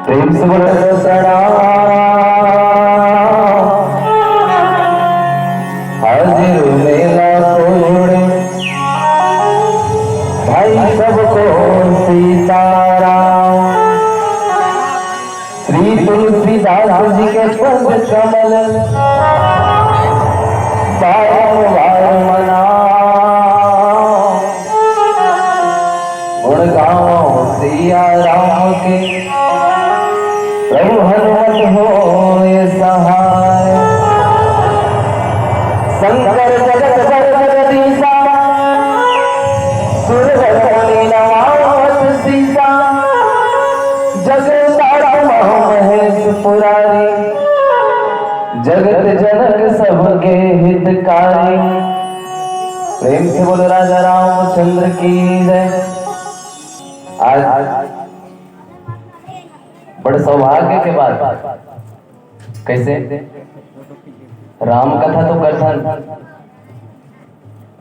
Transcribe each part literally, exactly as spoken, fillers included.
प्रेम से बोलो, सदा हाजिर मेला कोड़े, भाई सबको सीताराम। श्री तुलसीदास जी के पद कमल बारंबार मनाओ। गुण गाओ सिया राम के, प्रभु हनुमत होय सहाय। शंकर जगत बर जगदीशा, सुर वर मुनि नमावत सीसा। जग तारक महा महेश पुरारी, जगत जनक सबके हितकारी। प्रेम से बोलो राजा रामचंद्र की जय। आज बड़ सौभाग्य के बात, कैसे राम कथा तो करथन,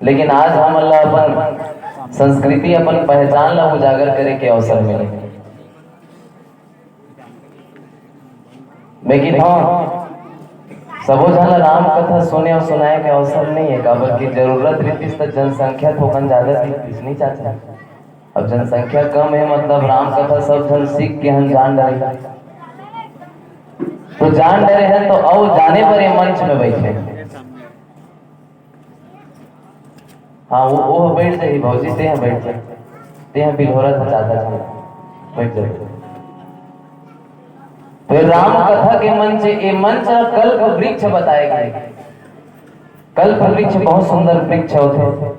लेकिन आज हमन ला अपन संस्कृति, अपन पहचान ला उजागर करे के अवसर मिले। लेकिन हाँ, सबो झन ला राम कथा सुने अउ सुनाए के अवसर नहीं है, काबर कि जरूरत रहितिस त जनसंख्या थोकन ज्यादा रहितिस, नहीं चाचा? अब जनसंख्या कम है, मतलब राम कथा सब झन सीख के हम जान डरे, तो जान डरे हैं, तो अउ जाने बर ये मंच में बैठे हैं। हाँ, वो, वो बैठ जाही भौजी, तेहा बैठ जा, तेहा बिल्होरा था ज्यादा झन, बैठ जा। तो ये राम कथा के मंच, ये मंच कल्प वृक्ष बताए गए। कल्प वृक्ष बहुत सुंदर वृक्ष होते,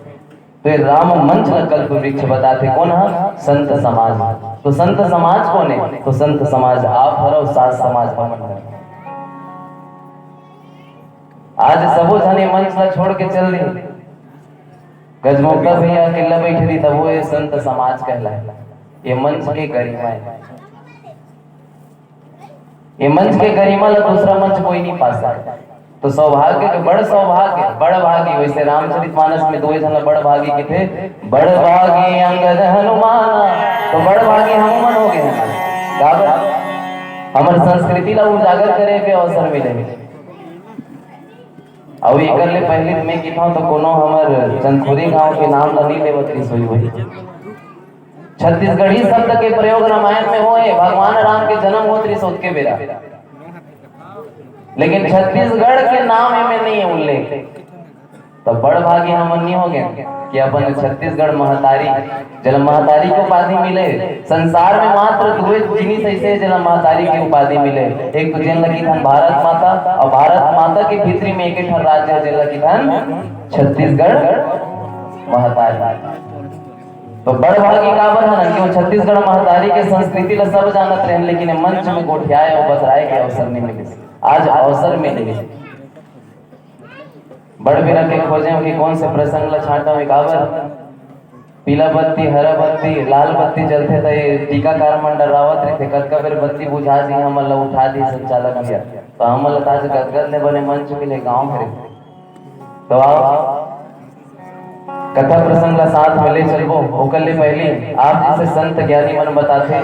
तो ये राम मंच ला कल्प वृक्ष बताते। कौन है? संत समाज। तो संत समाज कौन है? तो संत समाज आप हरव, सात समाज हमन हरन। आज सबो झन ये मंच ला छोड़ के चल दी, गजमोक्ता भैया अकेला बैठे दी, तब वो ये संत समाज कहलाए। ये मंच के गरिमा है। ये मंच के गरिमा ला दूसरा मंच कोई नहीं पा सकता। तो सौभाग्य के बड़ सौभाग्य, बड़ भागी, वैसे रामचरित मानस में दो झन ला बड़ भागी के थे, बड़ भागी अंगद हनुमान, तो बड़ भागी हम मन हो गए हैं। काबर? हमर संस्कृति ला उजागर करे के अवसर मिले। अउ एकर ले पहले मैं किथौं तो कोनो हमर चंदखुरी गांव के नाम ला नहीं लेवत रहिस होही। छत्तीसगढ़ी शब्द के प्रयोग रामायण में होए, भगवान राम के जन्म होत के बेरा, लेकिन छत्तीसगढ़ के नाम एमे नहीं है उल्लेख। तो बड़ भागी हमन नहीं हो गए कि अपन छत्तीसगढ़ महतारी, जेला महतारी के उपाधि मिले। संसार में मात्र दुए जिनिस ऐसे हे, जेला महतारी के उपाधि मिले। एक तो जेन ल किथन भारत माता, और भारत माता के भीतरी में एक ठन राज्य हे, जेला किथन छत्तीसगढ़ महतारी। तो बड़ भागी काबर हन कि वो छत्तीसगढ़ महतारी के संस्कृति ला सब जानत रहन, लेकिन ये मंच में गोठियाए और बतराए के अवसर नहीं मिले। आज अवसर मिले। बड़ बेरा के खोजे कि कौन से प्रसंग ला छांटा में काबर पीला बत्ती, हरा बत्ती, लाल बत्ती जलथे, त ये टीकाकार मन डरावत रहिथे, कतका बेर बत्ती बुझा जी, हमन ला उठा दी संचालक भैया। तो हमन ला आज गदगद ले बने मंच मिले गांव भरे। तो आओ, कथा प्रसंग ला साथ में ले चलबो। ओकर ले पहले आप जैसे संत ज्ञानी मन बताथे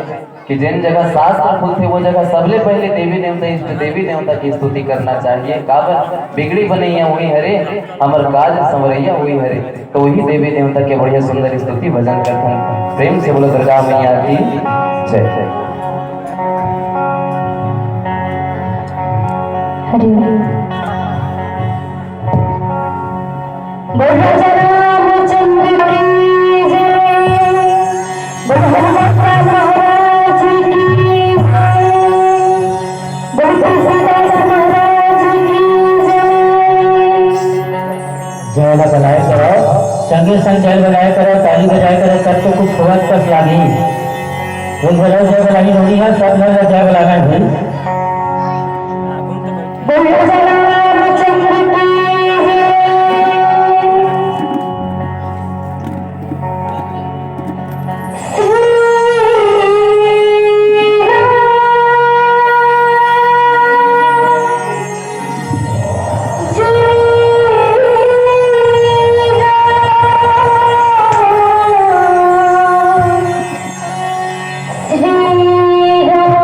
कि जेन जगह शास्त्र खुलथे, वो जगह सबले पहले देवी देवता, इष्ट देवी देवता की स्तुति करना चाहिए। काबर बिगड़ी बनैया वही हरे, हमर काज संवरैया वही हरे। तो वही देवी देवता के बढ़िया सुंदर स्तुति भजन करथन। प्रेम से बोलो दुर्गा मैया की जय। हरि ओम। बोलो रामचंद्र की जय, बोलो हनुमान महाराज की जय, बोलो तुलसीदास महाराज की जय। जय ला बनाए करो, संगे संग जय बनाए करो, ताली बजाए करो, तब तो कुछ होवत कस लागी। बोल बोलो जय बनाई होनी है, सब लोग जय बनाना है भाई। बोलो रामचंद्र की जय। श्री राम, श्री राम। श्री राम।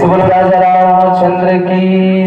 बोल राजा रामचंद्र की।